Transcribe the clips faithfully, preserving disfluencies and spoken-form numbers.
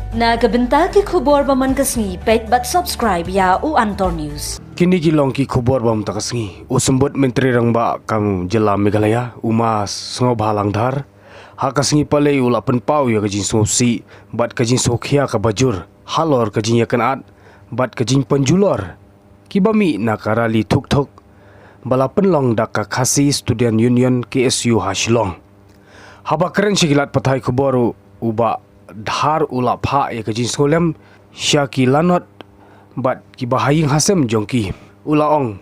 Na ka bynta ki khubor ba man ka sngi, peit bad subscribe ïa u Antor News. Kine ki long ki khubor ba man ka sngi. U Symbud Myntri Rangbah ka jylla Meghalaya, u Ma Sniawbhalang Dhar, ha ka sngi Palei u la pynpaw ïa ka jingsngewsih bad ka jingsngewkhia kaba jur halor ka jingïakynad bad ka jingpynjulor kiba mih na ka rally thuk thuk ba la pynlong da ka Khasi Student Union, K S U, ha Shillong. Haba kren sha ki lad pathai khubor, u Bah Dhar u la phah ïa ka jingsngewlem sha ki lanot bad kiba ha ïing ha sem jong ki. U la ong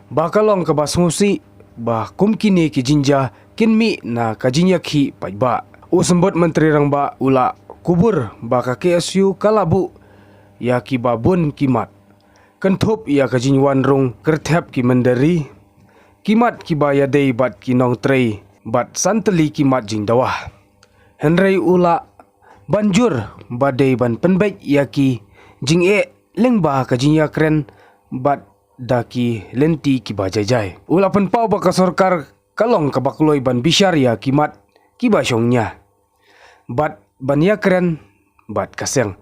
ba ka long kaba sngewsih ba kum kine ki jingjia kin mih na ka jingïakhih paidbah. U Symbud Myntri Rangbah u la kubur ba ka K S U ka la buh ïa kiba bun ki mat, kynthup ïa ka jingwan rung kyrthep ki mynder ri, ki mat kiba ïadei bad ki nongtrei bad san tylli ki mat jingdawa. Hynrei u la ban jur ba dei ban pynbeit ïa ki jingeh lyngba ka jingïakren bad da ki lynti kiba jai jai. U la pynpaw ba ka sorkar ka long kaba kloi ban bishar ïa ki mat kiba shongnia bad ban ïakren bad ka seng.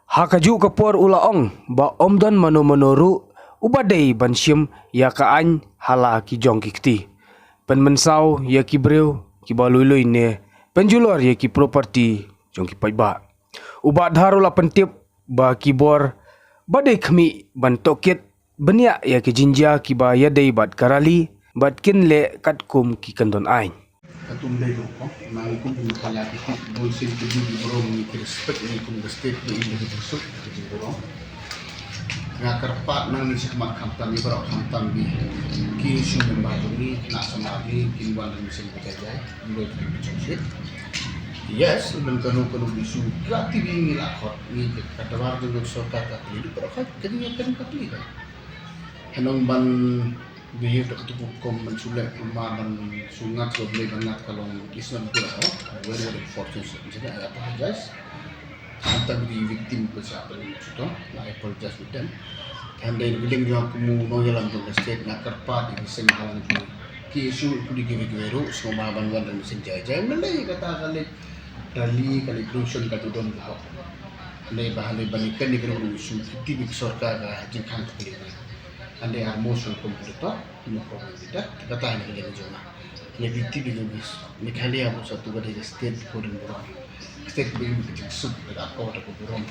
Ha kajuh ka por u la ong ba ym don mano mano ruh uba dei ban shim ïa ka aiñ ha la ki jong ki kti, pynmynsaw ïa ki briew kiba lui lui ne pynjulor ïa ki property jong ki paidbah. U Bah Dhar u la pyntip ba ki bor ba dei khmih ban tohkit bniah ïa ki jingjia kiba ïadei bad ka rally bad kin leh katkum ki kyndon aiñ. Katkum dei rukom, nang kum ki mkhala ki tip bun sien ki bun ki burom ngi ki respect ngi kum ka state ba in da ki jingsuk ki jingburom. Nga kyrpad nang ngi shikmat khamtam ngi baroh khamtam bi ki issue member jong ngi na sama ngi kin wan da mission ba jai jai. Ngi ki mission shit. Yes, nang kano kano issue ka T V ngi la khot ngi ka dabar jong sorkar ka pli baroh ka ngi ka pli ka. Hanong ban Bihir da katu kum ban shu leh kumba ban shu ngat shu blei ban ngat ka long is not good at all. Very, very unfortunate. Jadi, I apologize. Sometimes the victim ko sa pa ni chuto. I apologize with them. And then willing jong kumu no yalam jong state na kyrpad di sing halang ki ki issue ku di give give ru so ma ban wan dan sing jai jai melei kata kali rally kali production katu don ka. Hale ba hale ban ikan ni kena issue ki tip sorkar ka jingkhang kali. And they are most welcome to the talk. No problem with that. Kata ni kali jong na. Ni fifty billion is. Ni kali aku satu kali ke state ko ding burom. State being ke jingsuk ke da ko da ko burom.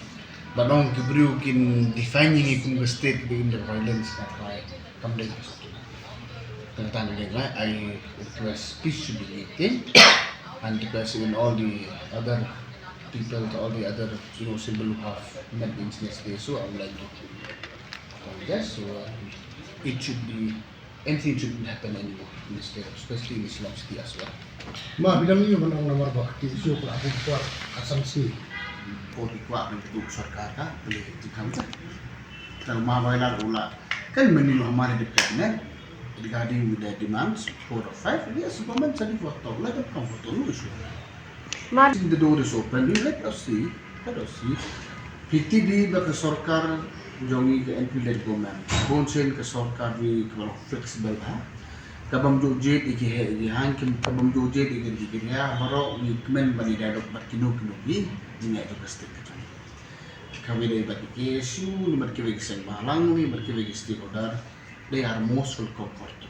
Ba nong ki briew kin define ni kum ke state being the violence that why kam dei ke satu. Kata ni dei I request peace should be maintained and request even all the other people, all the other, you know, symbol who have met the incidents today. So I would like to apologize. So uh, it should be anything shouldn't happen anymore in this day, especially in Shillong city as well. Ma bilang ni ban ong namar ba ki issue ko aku kuat asam si. Ko ki kuat ban tu sorkar ka beli di kam ka. Tang ma bai la ula kan menu lo hamare de kan ne regarding with the demands four or five. Yes, government sadi four to la kan kam four to lu issue. Ma the door is open. Let us see. Let us see. Fifty di ba ka sorkar jong i ka N P led government. Bon sen ka sorkar ni ka ba flexible ha. Ka bam jo jet i ki he i han ka bam jo jet i ki ki ya baro ni kmen ba ni da dok bat kino kino ni ni ya jo ka state ka jong. Ka we dei bat ki issue ni bat ki we ki seng balang ni bat ki we ki stakeholder. They are most welcome for to.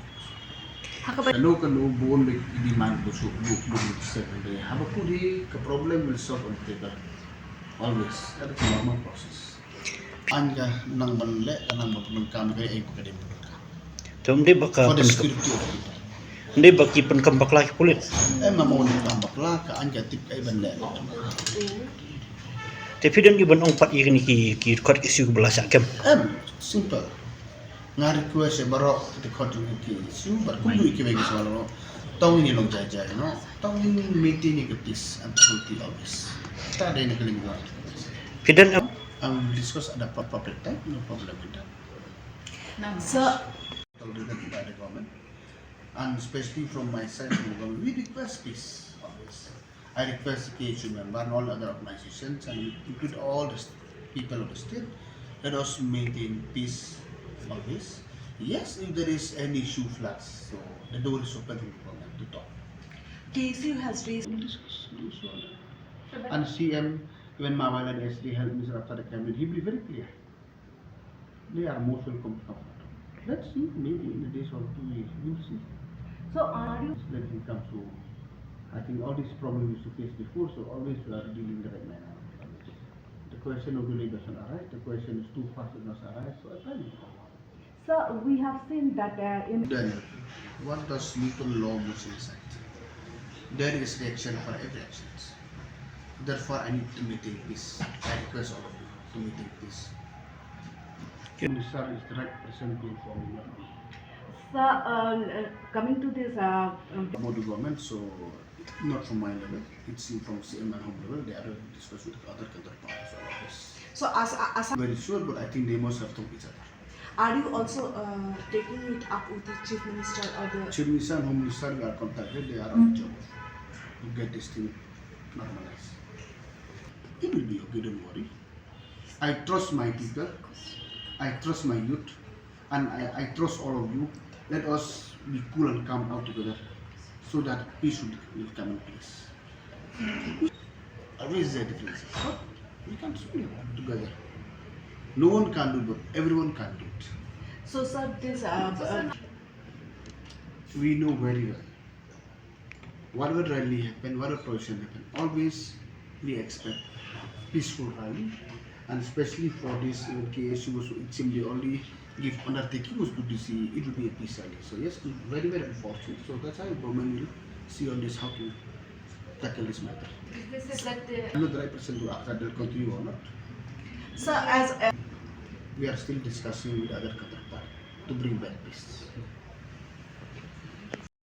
Hakaba kano kano bon de demand ko su bu bu secondary. Haba kudi ka problem will solve on the table. Always. That is a normal process. An ka nang ban le ka nang ban pyndonkam ka ai ka dem pyndonkam. To mde baka for the security of people. Mde baki pynkam bakla ki pulit. Em ma mo ni kam bakla ka an ka tip ka ai ban le. Te pidon di ban ong pat i ni ki ki kot issue bala sa kem. Em simple. Nga request e baroh ki te khot jong ki issue bar kum dui ki bagi sawal no. Tong ni long jai jai no. Tong ni maintain ni ka peace and tranquility always. Ta dei na ka ling ba. Pidon am. I will discuss at the pu- public time, no problem with that. Sir. Tong dei na kita the government. And especially from my side, from the government, we request peace always. I request the K S U member and all other organizations and include all the st- people of the state. Let us maintain peace always. Yes, if there is any issue floods, so the door is open to the government to talk. K S U has raised. We'll discuss, we'll discuss all that. And C M Even Mawla, the S D health minister after the cabinet, he will be very clear. They are most welcome to come. Let's see, maybe in a day or two, we will see. So are you Let him come. So I think all these problems we used to face before, so always we are dealing the right manner. The question of delay doesn't arise, the question is too fast it must arise, so I try to follow. Sir, we have seen that uh, in Then, what does Newton law motion said? There is reaction for every actions. Therefore, I need to maintain peace. I request all of you to maintain peace. Minister is the right person to inform you. Sir, uh, coming to this, uh, um, About the government, so not from my level. It's from C M and home level. They are discussed with other counterparts. So as, as Very sure, but I think they must have talked each other. Are you also uh, taking it up with the chief minister or the Chief Minister and Home Minister are contacted. They are on job to get this thing normalized. It will be okay. Don't worry. I trust my people. I trust my youth, and I, I trust all of you. Let us be cool and calm out together, so that peace will, will come in place. Always there are differences, but we can solve it together. No one can do it, but everyone can do it. So, sir, this uh, uh, We know very well. Whatever rally happen, whatever procession happen, always we expect peaceful rally, and especially for this, even K S U was, it seemed they only give undertaking was good to see it will be a peace rally. So yes, very, very unfortunate. So that's how government will see on this how to tackle this matter. This is that the I'm not the right person to ask that they'll continue or not. Sir, as a We are still discussing with other counterpart to bring back peace.